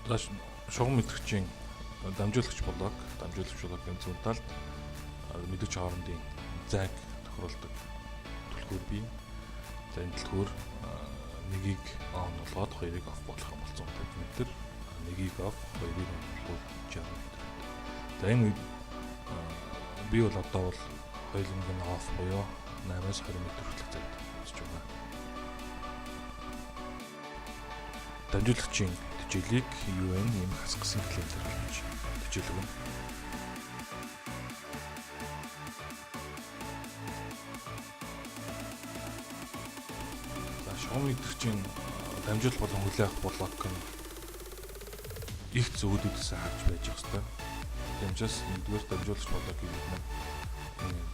За шугам мэдрэгчийн дамжуулагч блок, дамжуулагч блокийн зүүн талд мэдрэгч хоорондын зайг тохируулдаг түлхүүр бий. За энэ түлхүүр нэгийг on болгоод хоёрыг off болох юм бол 150 м, нэгийг off, хоёрыг on болгоод 60 м. За энэ үед би бол одоо бол хоёуланг нь off буюу 8-аас 20 м хүртэлх зайд үзэж байгаа. Дамжуулагчийн тэжээлийг UN ийм хасгасан календар гэж тэжээл өгнө. За шугам мэдрэгчийн дамжуулах болон хүлээх блок нь их зөвөдүүдээс харж байж явах ёстой. Тийм учраас нэгдүгээр дамжуулагч блокийг бид нар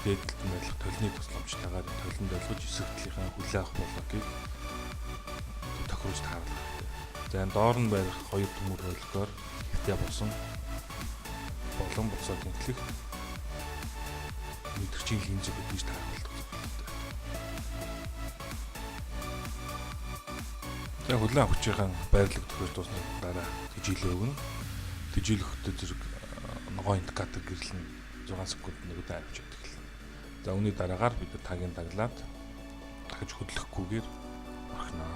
дээд талд нь байх толны тусламжтайгаар толинд ойлгож эсрэг талынхаа хүлээх блокийг тохируулж тааруулах хэрэгтэй. За энэ доор нь барих хоёр төмөр роликоор хэвтээ болсон болон босоод инхлэх мэдрэгчийн линзийг хөдөлж тааруулах хэрэгтэй. За хүлээн авахчийн байрлал тохируулж дуусны дараа тэжээлээ өгнө. Тэжээл өгөхдөө зэрэг ногоон индикатор гэрэл нь 6 секунд нэг удаа авч явдаг эхэлнэ. За үүний дараагаар бид тагийн даглаад дахиж хөдлөхгүйгээр орхино.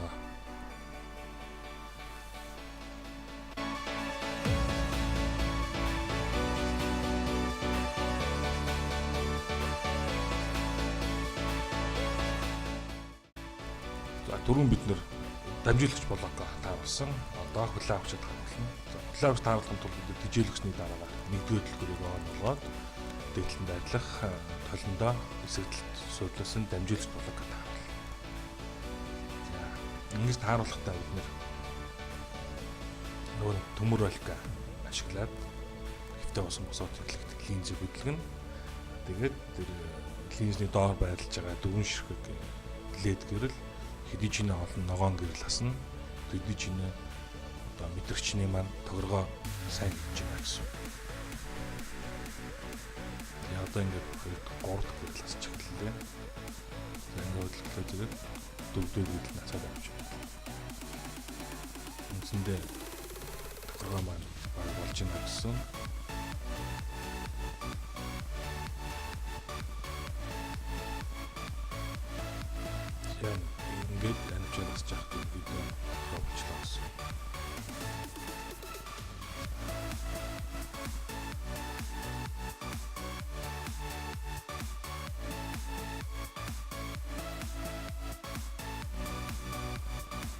За түрүүн бид нэр дамжуулагч блок тааруулсан. Одоо хүлээн авахчид тааруулна. За хүлээн авахч тааруулахын тулд бид тэжээлгчний дараагаар нэгдүгээр түлхүүрийг он болгоод дээд талд байрлах толондоо эсрэг талд суудлаасан дамжуулагч блок тааруулна. За ингэж тааруулахдаа бид нэр нөгөө төмөр ролик ашиглаад хэвтээ болсон босоод эхлэх линзийг хөдөлгөнө. Тэгээд тэр линзний доор байрлаж байгаа дөрвөн ширхэг LED гэрэл хэдий ч нэ олон ногоон гэрэл хасна. Хэдий ч нэ одоо мэдрэгчний маань тохиргоо сайн хийж байна гэсэн. Тэгээ одоо ингээд 2 3 дахь гэрэл хасч эхэллээ. За ингээд хөдөлгөлөө зэрэг дөрөвдүгээр гэрэл насаад авч байна. Үндсэндээ тохиргоо маань баг болж байна гэсэн. За ингээд анивчаа насж явах гэдэг тохиргоо болчлоо гэсэн.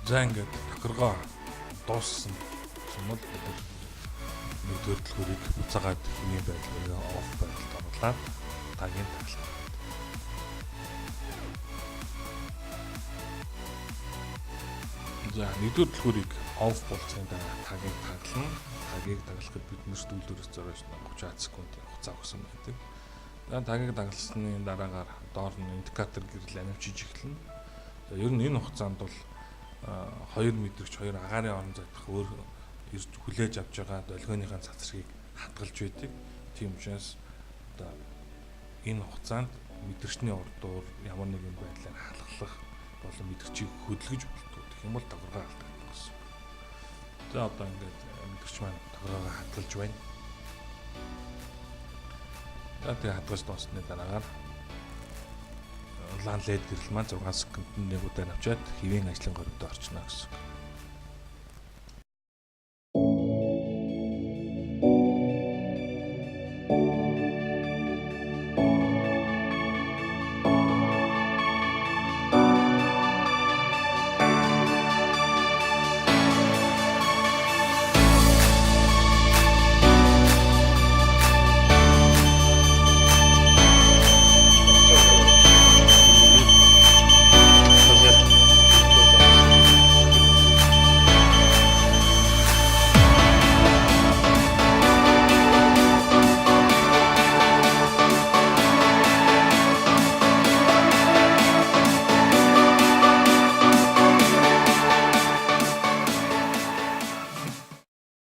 За ингээд тохиргоо дууссан юм бол бид нэгдүгээр түлхүүрийг буцаагаад хэвийн байдал буюу off байдалд оруулаад тагийн таглаа. За нэгдүгээр түлхүүрийг off болцсны дараа тагийг таглана. Тагийг таглахад бид нэрт үйлдвэрээс зориулж 30 секундын хугацаа өгсөн байдаг. За тагийг тагласны дараагаар доор нь индикатор гэрэл анивчиж эхэлнэ. За ер нь энэ хугацаанд бол 2 мэдрэгч 2 агаарын орон зайдах өөр ирж хүлээж авч байгаа долгионыхаа цацрагийг хадгалж байдаг. Тийм учраас одоо энэ хугацаанд мэдрэгчний урдуур ямар нэгэн байдлаар халахлах болон мэдрэгчийг хөдөлгөж болтгоо. Тэгэх юм бол тохиргоо алдагдана гэсэн. За одоо ингээд мэдрэгч маань тохиргоогоо хадгалж байна. За тэгээ хадгалж дууссаны дараагаар улаан LED гэрэл маань 6 секундэд нэг удаа навчаад хэвийн ажлын горимд орчихно гэсэн.